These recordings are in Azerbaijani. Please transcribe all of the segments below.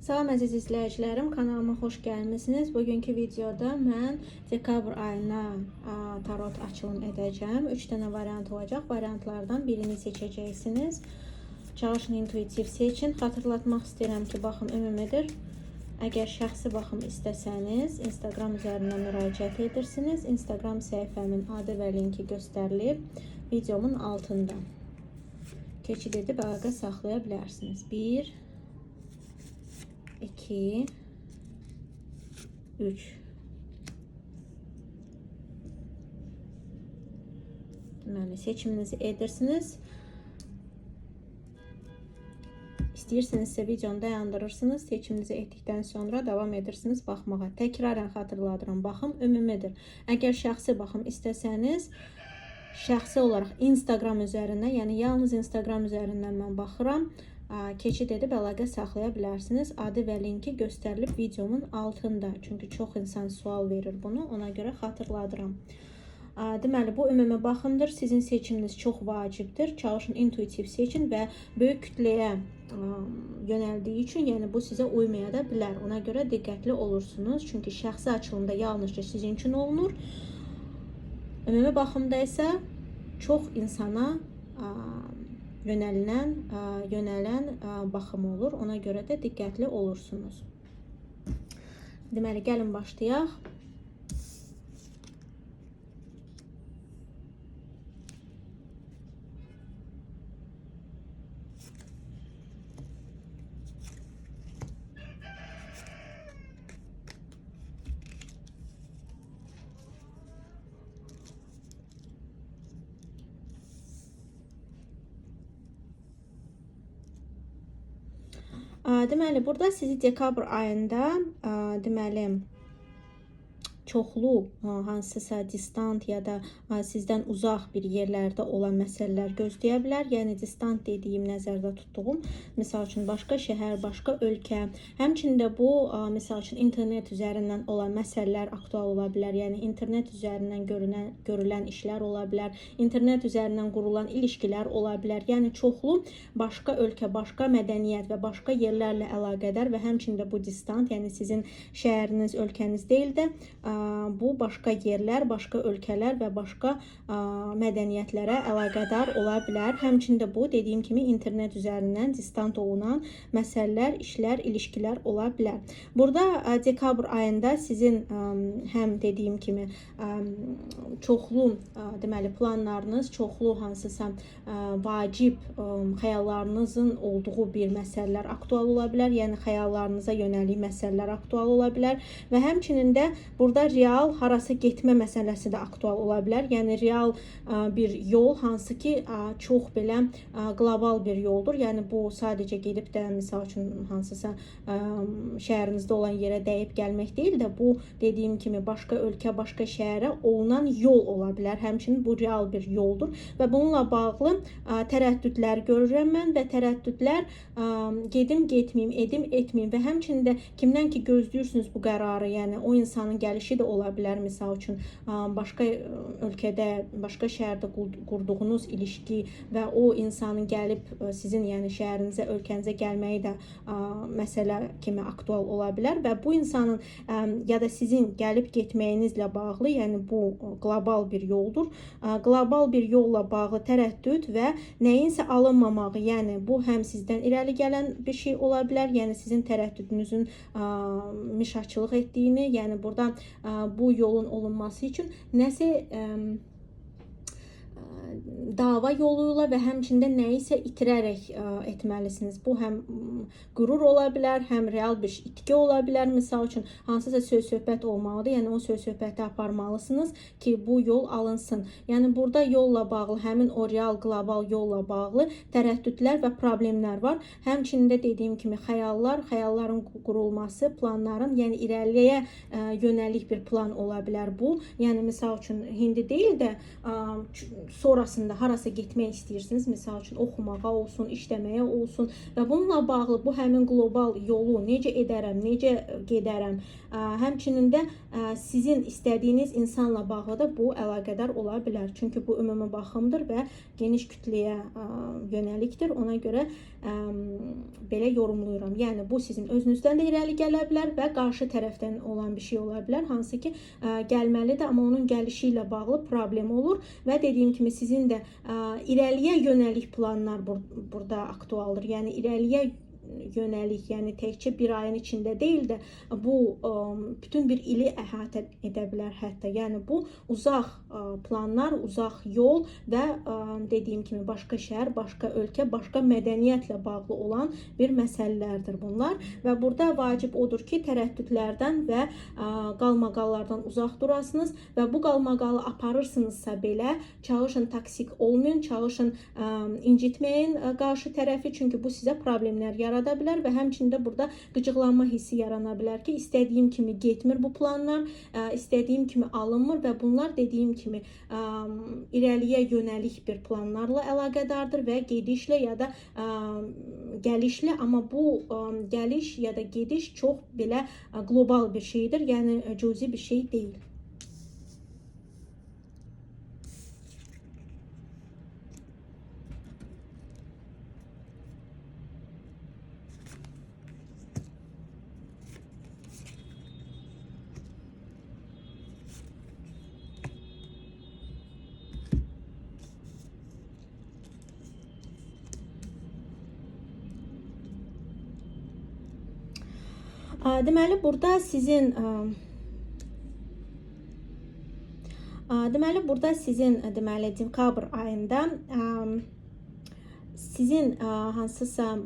Salam əziz izləyicilərim, kanalıma xoş gəlmisiniz. Bugünkü videoda mən dekabr ayına tarot açılım edəcəm. 3 dənə variant olacaq. Variantlardan birini seçəcəksiniz. Çalışın intuitiv seçin. Xatırlatmaq istəyirəm ki, baxım ümumidir. Əgər şəxsi baxım istəsəniz, Instagram üzərindən müraciət edirsiniz. Instagram səhifəmin adı və linki göstərilib videomun altında. Keçid edib əlaqə saxlaya bilərsiniz. 1 2 3. Deməli, seçiminizi edirsiniz. İstəyirsinizsə videonu dayandırırsınız. Seçiminizi etdikdən sonra davam edirsiniz baxmağa. Təkrarən xatırladıram, baxım ümumidir. Əgər şəxsi baxım istəsəniz, şəxsi olaraq Instagram üzərindən, yəni yalnız Instagram üzərindən mən baxıram. Keçid edib əlaqə saxlaya bilərsiniz. Adı və linki göstərilib videomun altında. Çünki çox insan sual verir bunu. Ona görə xatırladıram. Deməli, bu ümumi baxımdır. Sizin seçiminiz çox vacibdir. Çalışın intuitiv seçin və böyük kütləyə yönəldiyi üçün, yəni bu sizə uymaya da bilər. Ona görə diqqətli olursunuz. Çünki şəxsi açılımda yalnızca sizin üçün olunur. Ümumi baxımda isə çox insana yönələn baxım olur. Ona görə də diqqətli olursunuz. Deməli, gəlin başlayaq. Deməli, burada sizi dekabr ayında, deməli, çoxlu hansısa distant ya da sizdən uzaq bir yerlərdə olan məsələlər gözləyə bilər. Yəni distant dediyim, nəzərdə tutduğum, misal üçün başqa şəhər, başqa ölkə. Həmçinin də bu misal üçün internet üzərindən olan məsələlər aktual ola bilər. Yəni internet üzərindən görülən işlər ola bilər. İnternet üzərindən qurulan ilişkilər ola bilər. Yəni çoxlu başqa ölkə, başqa mədəniyyət və başqa yerlərlə əlaqədar və həmçinin də bu distant, yəni sizin şəhəriniz, ölkəniz deyil də bu başqa yerlər, başqa ölkələr və başqa mədəniyyətlərə əlaqədar ola bilər. Həmçinin də bu, dediyim kimi, internet üzərindən distant olunan məsələlər, işlər, ilişkilər ola bilər. Burada dekabr ayında sizin həm dediyim kimi çoxlu deməli planlarınız, çoxlu hansısa vacib xəyallarınızın olduğu bir məsələlər aktual ola bilər. Yəni xəyallarınıza yönəlik məsələlər aktual ola bilər və həmçinin də burada real harasa getmə məsələsi də aktual ola bilər. Yəni real bir yol, hansı ki çox belə qlobal bir yoldur. Yəni bu sadəcə gedib də misal üçün hansısa şəhərinizdə olan yerə dəyib gəlmək deyil də, bu dediyim kimi başqa ölkə, başqa şəhərə olunan yol ola bilər. Həmçinin bu real bir yoldur və bununla bağlı tərəddüdlər görürəm mən və tərəddüdlər gedim, getməyim, edim, etməyim və həmçinin də kimdən ki gözləyirsiniz bu qərarı, yəni o insanın gəlişi də ola bilər. Misal üçün başqa ölkədə, başqa şəhərdə qurduğunuz ilişki və o insanın gəlib sizin, yəni şəhərinizə, ölkənizə gəlməyi də məsələ kimi aktual ola bilər və bu insanın ya da sizin gəlib getməyinizlə bağlı, yəni bu qlobal bir yoldur. Qlobal bir yolla bağlı tərəddüd və nəyinsə alınmamağı, yəni bu həm sizdən irəli gələn bir şey ola bilər, yəni sizin tərəddüdünüzün mişarçılıq etdiyini, yəni burada bu yolun olunması üçün nəsə dava yoluyla və həmçinin də nəyisə itirərək etməlisiniz. Bu həm qürur ola bilər, həm real bir itki ola bilər. Misal üçün hansısa söz-söhbət olmalıdır. Yəni o söz-söhbəti aparmalısınız ki, bu yol alınsın. Yəni burada yolla bağlı, həmin o real qlobal yolla bağlı tərəddüdlər və problemlər var. Həmçinin də dediyim kimi xəyallar, xəyalların qurulması, planların, yəni irəliyə yönəlik bir plan ola bilər bu. Yəni misal üçün indi deyil də sonrasında harasa getmək istəyirsiniz, misal üçün oxumağa olsun, işləməyə olsun və bununla bağlı bu həmin qlobal yolu necə edərəm, necə gedərəm, həmçinin də sizin istədiyiniz insanla bağlı da bu əlaqədar ola bilər. Çünki bu ümumi baxımdır və geniş kütləyə yönəlikdir. Ona görə belə yorumlayıram. Yəni bu sizin özünüzdən də irəli gələ bilər və qarşı tərəfdən olan bir şey ola bilər, hansı ki gəlməlidir, amma onun gəlişi ilə bağlı problem olur və dediyim kimi sizin də irəliyə yönəlik planlar burada aktualdır. Yəni irəliyə yönəlik, yəni təkcə bir ayın içində deyil də bu bütün bir ili əhatə edə bilər hətta. Yəni bu uzaq planlar, uzaq yol və dediyim kimi başqa şəhər, başqa ölkə, başqa mədəniyyətlə bağlı olan bir məsələlərdir bunlar. Və burada vacib odur ki, tərəddüdlərdən və qalmaqallardan uzaq durasınız və bu qalmaqalı aparırsınızsa belə çalışın toksik olmayın, çalışın incitməyin qarşı tərəfi, çünki bu sizə problemlər yarada bilər və həmçinin də burada qıcıqlanma hissi yarana bilər ki, istədiyim kimi getmir bu planlar, istədiyim kimi alınmır və bunlar dediyim kimi irəliyə yönəlik bir planlarla əlaqədardır və gedişlə ya da gəlişlə, amma bu gəliş ya da gediş çox belə qlobal bir şeydir, yəni cüzi bir şey deyil. Deməli burada sizin deməli dekabr ayında sizin hansısa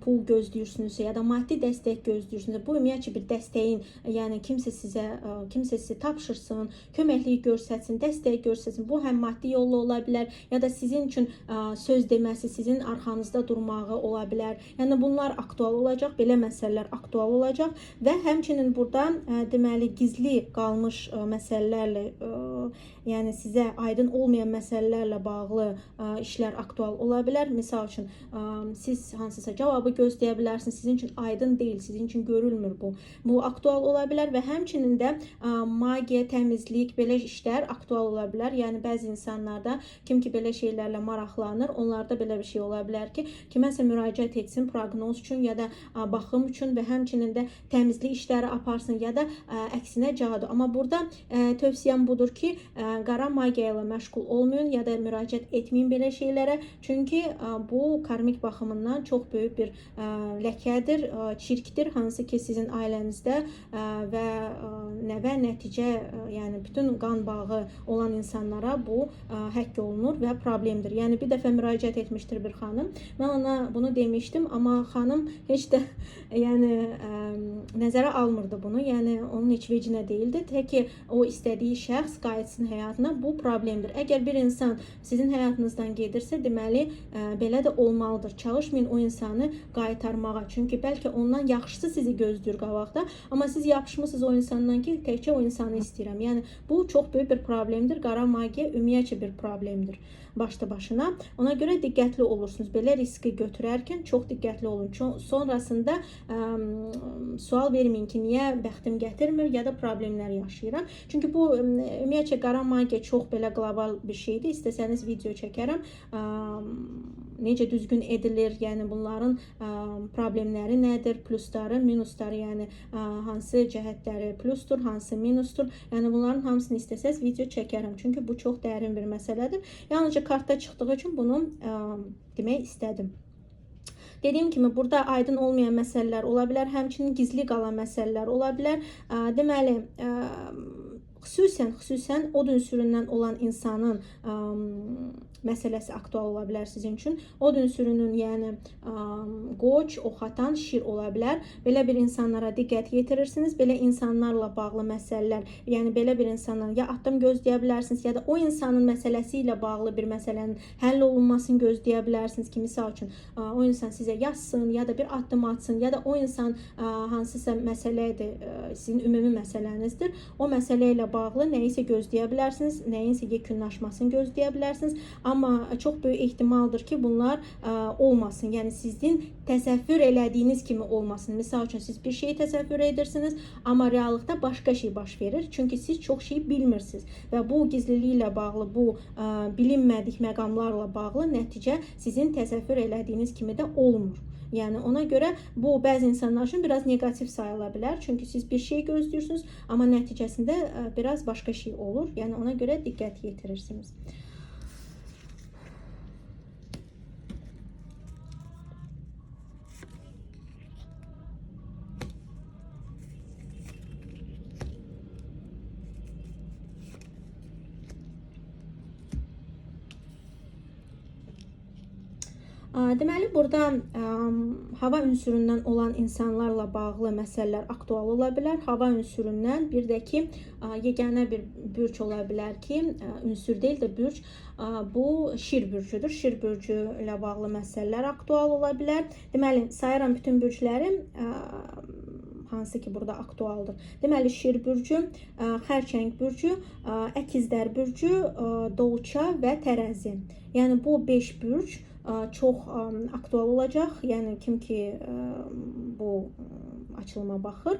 pul gözləyirsinizsə ya da maddi dəstək gözləyirsinizsə, bu ümumiyyətcə bir dəstəyin, yəni kimsə sizə tapşırsın, köməklik göstərsin, dəstək göstərsin. Bu həm maddi yolla ola bilər ya da sizin üçün söz deməsi, sizin arxanızda durmağı ola bilər. Yəni bunlar aktual olacaq, belə məsələlər aktual olacaq və həmçinin burada deməli gizli qalmış məsələlərlə, yəni sizə aydın olmayan məsələlərlə bağlı işlər aktual ola bilər. Misal üçün siz hansısa cavabı gözləyə bilərsiniz. Sizin üçün aydın deyil, sizin üçün görülmür bu. Bu aktual ola bilər və həmçinin də magiya, təmizlik, belə işlər aktual ola bilər. Yəni bəzi insanlarda kim ki belə şeylərlə maraqlanır, onlarda belə bir şey ola bilər ki, kiməsə müraciət etsin proqnoz üçün ya da baxım üçün və həmçinin də təmizlik işləri aparsın ya da əksinə cadu. Amma burada tövsiyəm budur ki, qara magiya ilə məşğul olmayın ya da müraciət etməyin belə şeylərə. Çünki bu karmik baxımından çox böyük bir ləkədir, çirkdir, hansı ki sizin ailənizdə və nəvə, nəticə, yəni bütün qan bağı olan insanlara bu həkk olunur və problemdir. Yəni bir dəfə müraciət etmişdir bir xanım. Mən ona bunu demişdim, amma xanım heç də yəni nəzərə almırdı bunu. Yəni onun heç vecinə deyildi. Tək ki o istədiyi şəxs qayıtsın həyatına, bu problemdir. Əgər bir insan sizin həyatınızdan gedirsə, deməli belə də olmalıdır. Çalışmayın o insanı qaytarmağa. Çünki bəlkə ondan yaxşısı sizi gözləyir qabaqda, amma siz yapışmısınız o insandan ki, təkcə o insanı istəyirəm. Yəni bu çox böyük bir problemdir. Qara magiya ümumiyyətcə bir problemdir başlı başına. Ona görə diqqətli olursunuz. Belə riski götürərkən çox diqqətli olun. Sonrasında sual verməyin ki, niyə bəxtim gətirmir ya da problemlər yaşayıram. Çünki bu ümumiyyətcə qara magiya çox belə qlobal bir şeydir. İstəsəniz video çəkərəm. Necə düzgün edilir, yəni bunların problemləri nədir, plusları, minusları, yəni hansı cəhətləri plusdur, hansı minusdur. Yəni bunların hamısını istəsəz video çəkərəm. Çünki bu çox dərin bir məsələdir. Yalnızca kartda çıxdığı üçün bunu demək istədim. Dediyim kimi burada aydın olmayan məsələlər ola bilər, həmçinin gizli qalan məsələlər ola bilər. Deməli, xüsusən od ünsüründən olan insanın məsələsi aktual ola bilər sizin üçün. Od ünsürünün, yəni qoç, oxatan, şir ola bilər. Belə bir insanlara diqqət yetirirsiniz. Belə insanlarla bağlı məsələlər, yəni belə bir insandan ya addım gözləyə bilərsiniz, ya da o insanın məsələsi ilə bağlı bir məsələnin həll olunmasını gözləyə bilərsiniz ki, misal üçün o insan sizə yazsın, ya da bir addım atsın, ya da o insan hansısa məsələdir, sizin ümumi məsələnizdir. O məsələ ilə bağlı nəyisə gözləyə bilərsiniz, nəyinsə yekunlaşmasını gözləyə bilərsiniz. Amma çox böyük ehtimaldır ki, bunlar olmasın. Yəni sizin təsəvvür elədiyiniz kimi olmasın. Misal üçün siz bir şeyi təsəvvür edirsiniz, amma reallıqda başqa şey baş verir. Çünki siz çox şey bilmirsiniz və bu gizliliklə bağlı, bu bilinmədik məqamlarla bağlı nəticə sizin təsəvvür elədiyiniz kimi də olmur. Yəni ona görə bu bəzi insanlar üçün biraz neqativ sayıla bilər. Çünki siz bir şey gözləyirsiniz, amma nəticəsində biraz başqa şey olur. Yəni ona görə diqqət yetirirsiniz. Deməli, burada hava ünsüründən olan insanlarla bağlı məsələlər aktual ola bilər. Hava ünsüründən bir də ki, yeganə bir bürc ola bilər ki, ünsür deyil də bürc, bu Şir bürcüdür. Şir bürcü ilə bağlı məsələlər aktual ola bilər. Deməli, sayıram bütün bürcləri, hansı ki burada aktualdır. Deməli, Şir bürcü, Xərçəng bürcü, Əkizlər bürcü, Dolça və Tərəzi. Yəni bu 5 bürc çox aktual olacaq. Yəni kim ki bu açılıma baxır.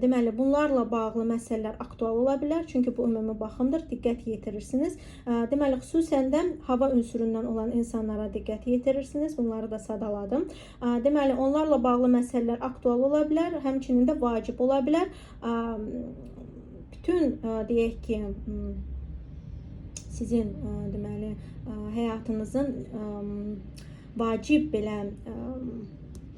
Deməli, bunlarla bağlı məsələlər aktual ola bilər. Çünki bu ümumi baxımdır. Diqqət yetirirsiniz. Deməli, xüsusən də hava ünsüründən olan insanlara diqqət yetirirsiniz. Bunları da sadaladım. Deməli, onlarla bağlı məsələlər aktual ola bilər. Həmçinin də vacib ola bilər. Bütün deyək ki, sizin deməli həyatınızın vacib belə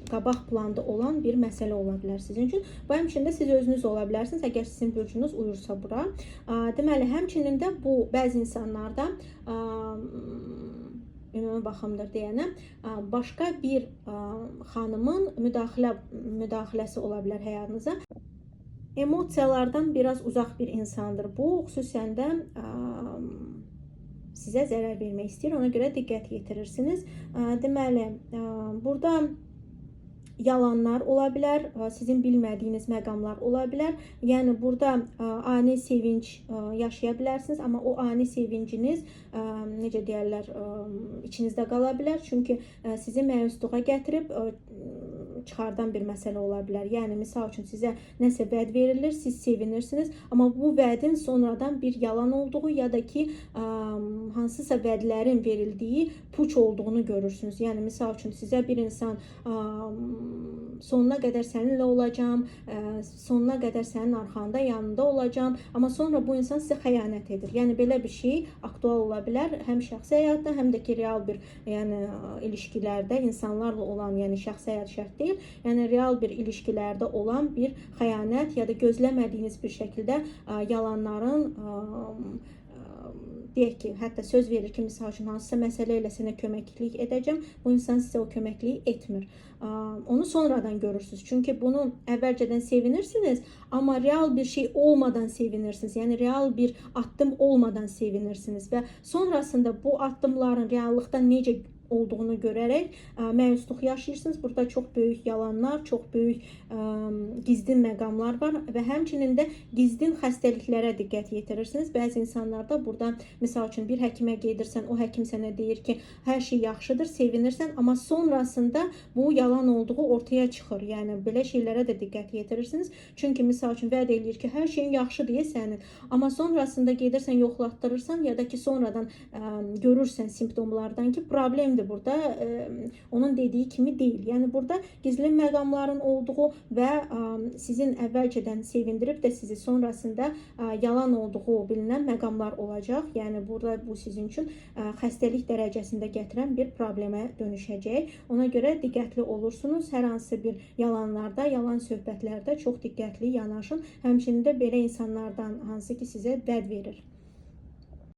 qabaq planda olan bir məsələ ola bilər sizin üçün. Bu həmçinin də siz özünüz ola bilərsiniz, əgər sizin bürcünüz uyursa bura. Deməli, həmçinin də bu bəzi insanlarda ümumi baxımdır deyənə başqa bir xanımın müdaxiləsi ola bilər həyatınıza. Emosiyalardan biraz uzaq bir insandır bu. Xüsusən də sizə zərər vermək istəyir. Ona görə diqqət yetirirsiniz. Deməli, burada yalanlar ola bilər, sizin bilmədiyiniz məqamlar ola bilər. Yəni burada ani sevinc yaşaya bilərsiniz, amma o ani sevinciniz necə deyərlər, içinizdə qala bilər. Çünki sizi məyusluğa gətirib çıxardan bir məsələ ola bilər. Yəni misal üçün sizə nəsə vəd verilir, siz sevinirsiniz, amma bu vədin sonradan bir yalan olduğu ya da ki hansısa vədlərin verildiyi puç olduğunu görürsünüz. Yəni misal üçün sizə bir insan sonuna qədər səninlə olacağam, sonuna qədər sənin arxanda, yanında olacağam, amma sonra bu insan sizə xəyanət edir. Yəni belə bir şey aktual ola bilər həm şəxsi həyatda, həm də ki real bir, yəni ilişkilərdə insanlarla olan, yəni şəxsi həyat şərt deyil, yəni real bir ilişkilərdə olan bir xəyanət ya da gözləmədiyiniz bir şəkildə yalanların deyək ki, hətta söz verir ki, misal üçün hansısa məsələ ilə sənə köməklik edəcəm, bu insan sizə o köməkliyi etmir. Onu sonradan görürsünüz. Çünki bunu əvvəlcədən sevinirsiniz, amma real bir şey olmadan sevinirsiniz. Yəni real bir addım olmadan sevinirsiniz və sonrasında bu addımların reallıqda necə olduğunu görərək məyusluq yaşayırsınız. Burada çox böyük yalanlar, çox böyük gizlin məqamlar var və həmçinin də gizlin xəstəliklərə diqqət yetirirsiniz. Bəzi insanlarda burada misal üçün bir həkimə gedirsən, o həkim sənə deyir ki, hər şey yaxşıdır, sevinirsən, amma sonrasında bu yalan olduğu ortaya çıxır. Yəni belə şeylərə də diqqət yetirirsiniz. Çünki misal üçün vəd eləyir ki, hər şeyin yaxşı deyə sənin, amma sonrasında gedirsən, yoxlatdırırsan ya da ki, sonradan görürsən simptomlardan ki, problemdir. Burada onun dediyi kimi deyil. Yəni burada gizlin məqamların olduğu və sizin əvvəlcədən sevindirib də sizi sonrasında yalan olduğu bilinən məqamlar olacaq. Yəni burada bu sizin üçün xəstəlik dərəcəsində gətirən bir problemə dönüşəcək. Ona görə diqqətli olursunuz. Hər hansı bir yalanlarda, yalan söhbətlərdə çox diqqətli yanaşın. Həmçinin də belə insanlardan hansı ki sizə vəd verir.